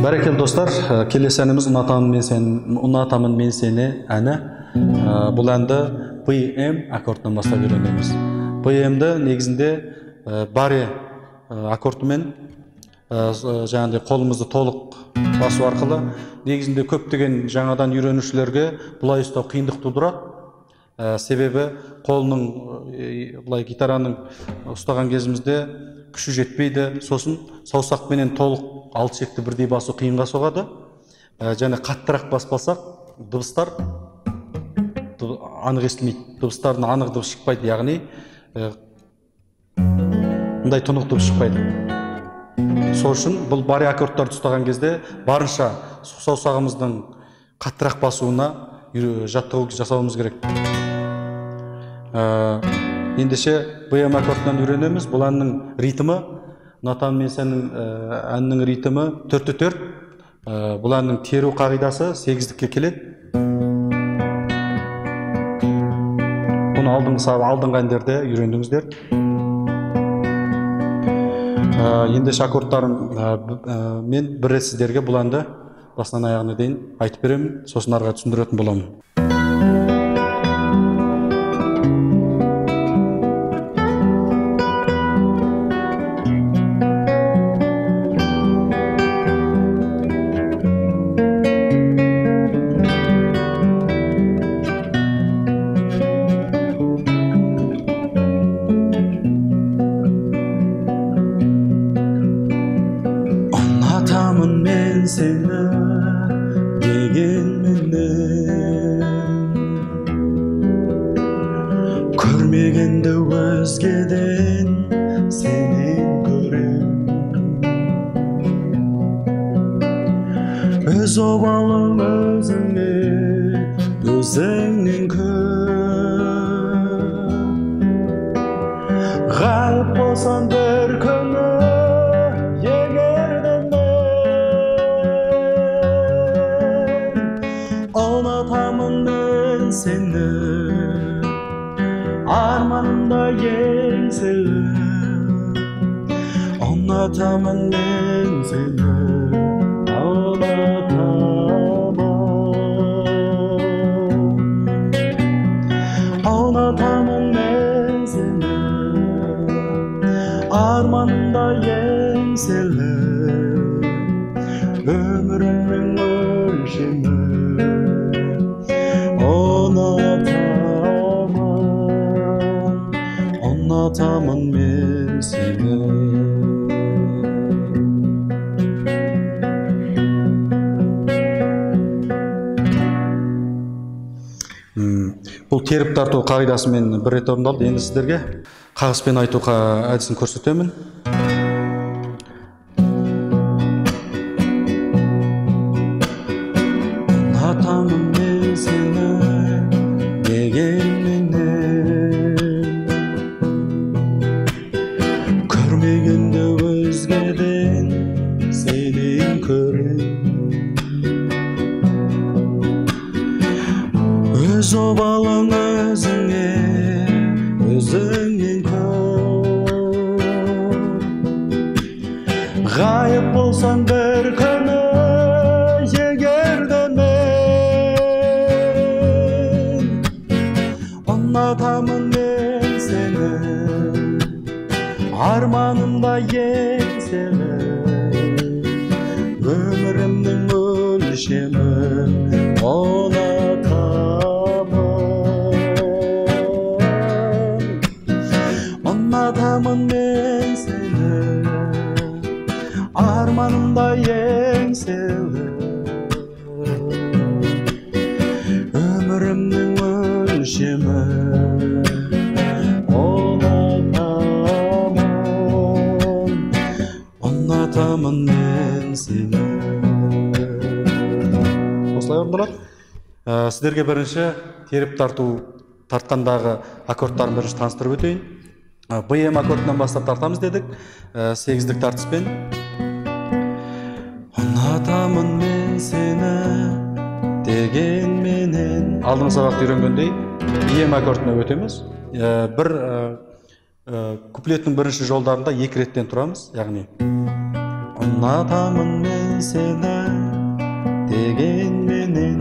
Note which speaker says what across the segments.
Speaker 1: Бәрекелді, достар, келесі әніміз «Ұнатамын мен сені» әні. Бұл әнді БМ аккордынан бастап үйренеміз. БМ-ді негізінде баре аккордымен, жаңағыдай қолымызды толық басу арқылы, негізінде көптеген жаңадан үйренушілерге бұлай ұстау қиындық тудырады. Себебі қолының былай гитараның ұстаған кезімізде күші жетпейді, сосын саусақпенен толық алты шекті бірдей басу қиынға соғады. Және қаттырақ баспасақ, дыбыстар анық естілмейді, дыбыстардың анық дыбыс шықпайды, яғни мындай тұнық дыбыс шықпайды. Сол үшін бұл баре аккордтарды ұстаған кезде барынша саусағымыздың қаттырақ басуына жаттығу жасауымыз керек. Ендеше БМ аккордынан үйренеміз. Бұл әннің ритмі, «Ұнатамын мен сенің» әннің ритмі 4-4. Бұл әннің теру қағидасы сегіздікке келеді. Бұны алдыңғы әндерде үйрендіңіздер. Ендеше аккордтарын мен бір рет сіздерге бұл әнді басынан аяғына дейін айтып беремін, сосын ары қарай түсіндіретін боламын. Ұнатамын мен сені дегенменен, көрмегенді өзгеден сенен көрем. Өз обалың өзіңе, өзіңнен көр. Ғайып болсаң бір күні, егер де мен ұнатамын мен сені, арманымда еңселі. Ұнатамын мен сені, ұнатамын. Ұнатамын мен сені, арманымда еңселі. Өмірімнің өлшемі. Ұнатамын, ұнатамын мен сені. Бұл теріп тарту қағидасымен бір рет орындалды. Енді сіздерге қағыспен айту әдісін көрсетемін. Ұнатамын мен сені дегенменен, көрмегенді өзгеден сенен көрем. Өз обалың өзіңе, өзіңнен көр. Ғайып болсаң бір күні, егер де мен ұнатамын мен сені, арманымда еңселі. Өмірімнің өлшемі. Ұнатамын, ұнатамын мен сені, арманымда еңселі. Өмірімнің өлшемі. Ұнатамын, ұнатамын мен сені. Осылай орындалады. Сіздерге бірінші теріп тарту тартқандағы аккордтарын бірінші таныстырып өтейін. БМ аккордынан бастап тартамыз дедік, сегіздік тартыспен. Ұнатамын мен сені дегенменен. Алдыңғы сабақта үйренгендей ЕМ аккордына өтеміз. Бір куплеттің бірінші жолдарында екі реттен тұрамыз, яғни ұнатамын мен сені дегенменен.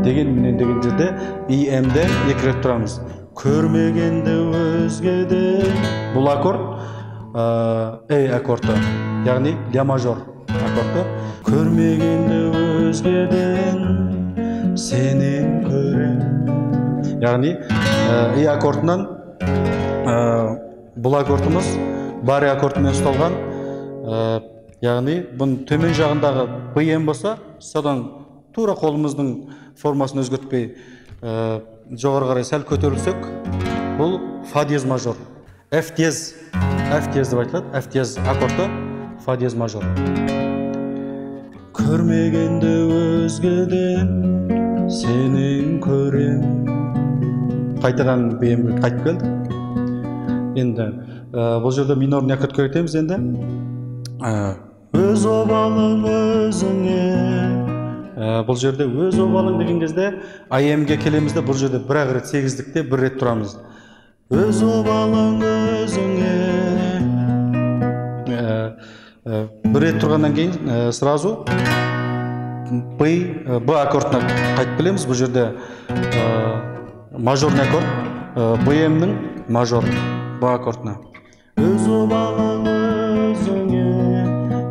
Speaker 1: Дегенменен деген жерде ИМ-де 2 рет тұрамыз. Көрмегенді өзгеде. Бұл аккорд Э аккорды, яғни ля мажор аккорды. Көрмегенді өзгеден сенен көрем. Яғни Е аккордынан бұл аккордымыз баре аккордымен ұсталған. Яғни бұның төмен жағындағы БМ болса, содан тура қолымыздың формасын өзгертпей жоғары қарай сәл көтерілсек, бұл фа диез мажор. F диез, F диез деп айтылады. F диез аккорды фа диез мажор. Көрмегенді өзгеден сенен көрем. Қайтадан БМ қайтып келдік. Енді бұл жерде минорный аккордқа кетеміз енді. Өз обалың өзіңе. Бұл жерде өз обалың деген кезде АМ-ге келеміз де, бұл жерде бір-ақ рет сегіздікте бір рет тұрамыз. Өз обалың өзіңе. Бір рет тұрғаннан кейін сразу Б аккордына қайтып келеміз. Бұл жерде мажорный аккорд, БМ-нің мажор Б аккордына. Өз обалың өзіңе,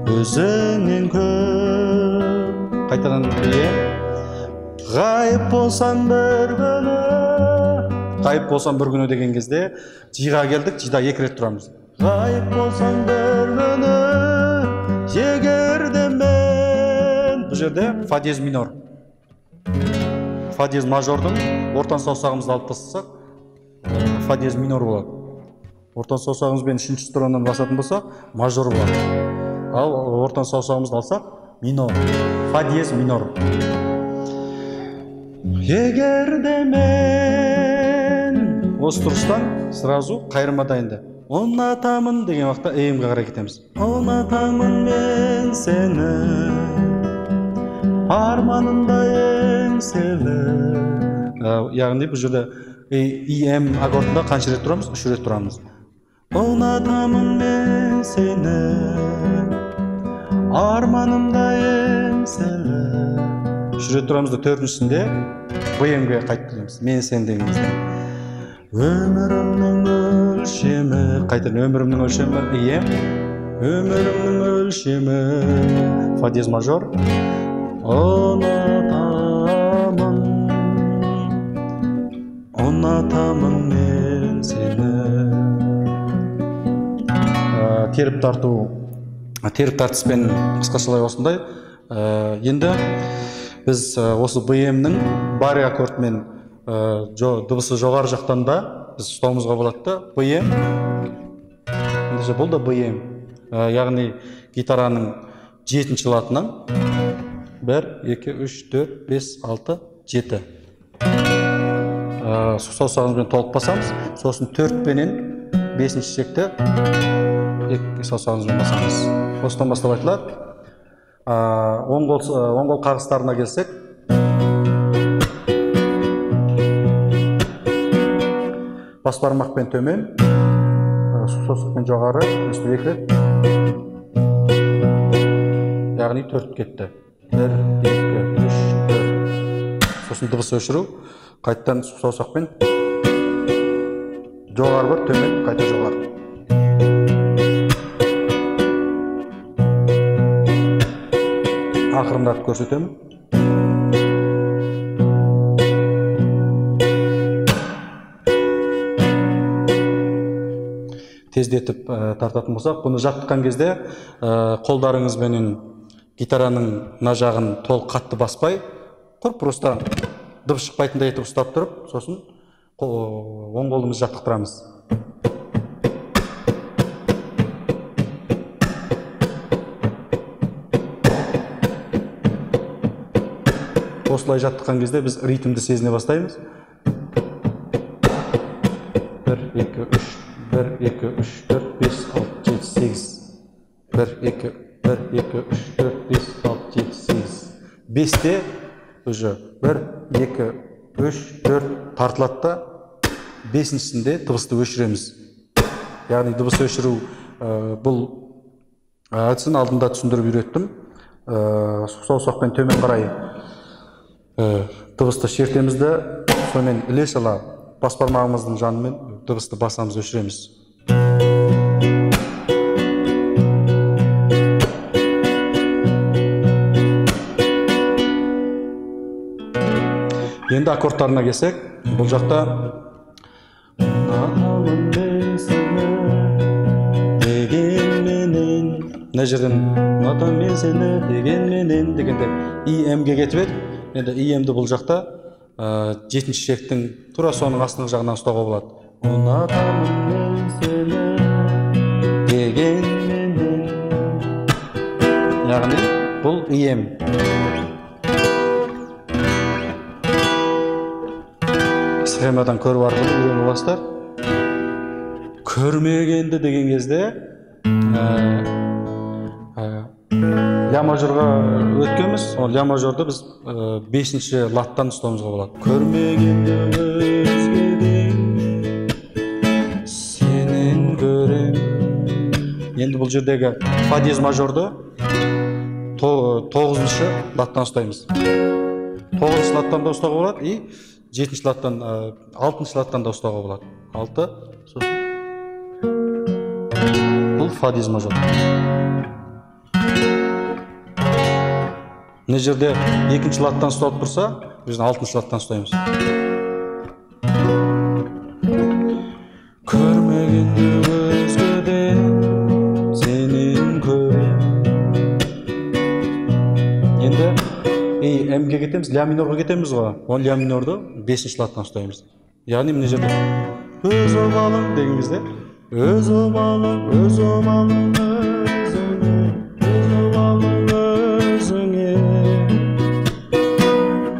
Speaker 1: өзіңнен көп. Қайтадан Е. Ғайып болсам бір күні. Ғайып болсам бір күні деген кезде G-ға келдік, G-да 2 рет тұрамыз. Ғайып болсам бір күні, егер де мен. Бұл жерде фа диез минор. Фа диез мажордың ортан саусағымызды алып тастасақ, фа диез минор болады. Ортан саусағымызбен үшінші струнаны басатын болсақ, мажор болады. Ал ортан саусағымызды алсақ, минор. Фа диез минор. Егер де мен. Осы тұрыстан сразу қайырма дайынды. Ұнатамын деген уақытта ЭМ-ге қарай кетеміз. Ұнатамын мен сені, арманымда еңселі. Яғни бұл жерде ИМ аккордында қанша рет тұрамыз? 3 рет тұрамыз. Ұнатамын мен сені, арманымда еңселі. 3 рет тұрамыз да, төртіншісінде БМ-ге қайтып келеміз. Мен сен деген кезде. Өмірімнің өлшемі, қайтадан өмірімнің өлшемі ИМ, өмірімнің өлшемі фа диез мажор. Ұнатамын, ұнатамын мен сені. Теріп тарту, теріп тартыспен қысқашалай осындай. Енді біз осы БМ-нің баре аккордымен дыбысы жоғары жақтан да біз ұстауымызға болады да. БМ, ендеше бұл да БМ, яғни гитараның 7-ші латынан 1, 2, 3, 4, 5, 6, 7. Саусағымызбен толық басамыз, сосын 4 пенен 5-ші шекті екі саусағымызбен басамыз. Осыдан бастап айтылады. Оң қол қағыстарына келсек, бас бармақпен төмен, саусақпен жоғары, өстіп 2 рет. Яғни 4 кетті. 1, 2, 3, 4. Сосын дыбыс өшіру, қайтадан саусақпен жоғары бір, төмен, қайта жоғары. Ақырындатып көрсетемін. Тездетіп тартатын болсақ, бұны жаттыққан кезде қолдарыңызбенен гитараның мына жағын толық қатты баспай, құр просто дыбыс шықпайтындай етіп ұстап тұрып, сосын оң қолымызды жаттықтырамыз. Осылай жаттыққан кезде біз ритмді сезіне бастаймыз. 1, 2, 3, 1, 2, 3, 4, 5, 6, 7, 8. 1, 2, 1, 2, 3, 4, 5, 6, 7, 8. 5-те уже 1, 2, 3, 4 тартылады да, 5-шісінде дыбысты өшіреміз. Яғни дыбыс өшіру бұл Әдісін алдында түсіндіріп үйреттім. Саусақпен төмен қарай дыбысты шертеміз де, сонымен іле шала бас бармағымыздың жанымен дыбысты басамыз, өшіреміз. Енді аккордтарына келсек, бұл жақта мына жерден ұнатамын мен сені дегенменен дегенде ИМ-ге кетіп едік. Енді ИМ-ді бұл жақта жетінші шектің тура соның астыңғы жағынан ұстауға болады. Ұнатамын мен сені дегенменен, яғни бұл ИМ. Схемадан көріп арқылы үйреніп аласыздар. Көрмегенді деген кезде ля мажорға өткенбіз. Ол ля мажорды біз бесінші ладтан ұстауымызға болады. Көрмегенді өзгеден сенен көрем. Енді бұл жердегі фа диез мажорды тоғызыншы ладтан ұстаймыз. Тоғызыншы ладтан да ұстауға болады и жетінші ладтан, алтыншы ладтан да ұстауға болады. Алты, сосын бұл фа диез мажор. Мына жерде екінші ладтан ұсталып тұрса, біз алтыншы ладтан ұстаймыз. Көрмегенді өзгеден сенен көрем. Енді М-ге кетеміз, ля минорға кетеміз ғой. Ол ля минорды бесінші ладтан ұстаймыз. Яғни мына жерде өз обалың деген кезде өз обалың, өз обалың өзіңе, өз обалың өзіңе.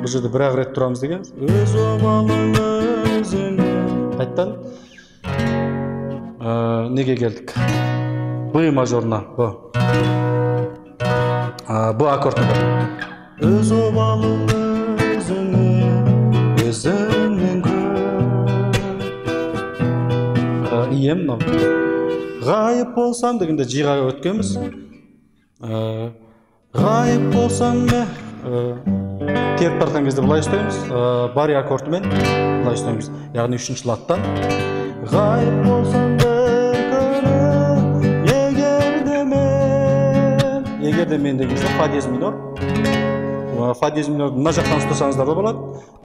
Speaker 1: Бұл жерде бір ақ рет тұрамыз дегенбіз. Өз обалың өзіңе. Қайттан неге келдік? Б мажорына, Б. Б аккордына. Өз обалың өзіңе, өзіңнен көр. Ием мынау. Ғайып болсам дегенде G-ға өткенбіз. Ғайып болсам теріп тартқан кезде былай ұстаймыз, бари аккордымен былай ұстаймыз. Яғни үшінші ладтан. Ғайып болсам бір күні, егер де мен. Егер де мен деген кезде фа диез минор. Фа диез минорды мына жақтан ұстасаңыздар да болады.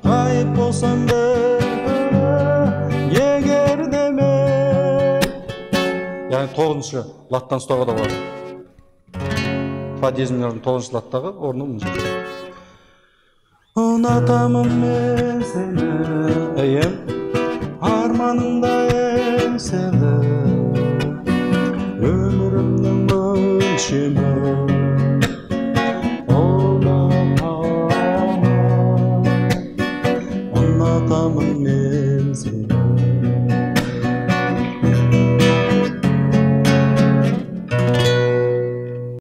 Speaker 1: Ғайып болсам бір күні, егер де мен. Яғни тоғызыншы ладтан ұстауға да болады. Фа диез минордың тоғызыншы ладтағы орны мына жерде. Ұнатамын мен сені, әйем, арманымда еңселі, өмірімнің өлшемі. Ұнатамын, ұнатамын мен сені.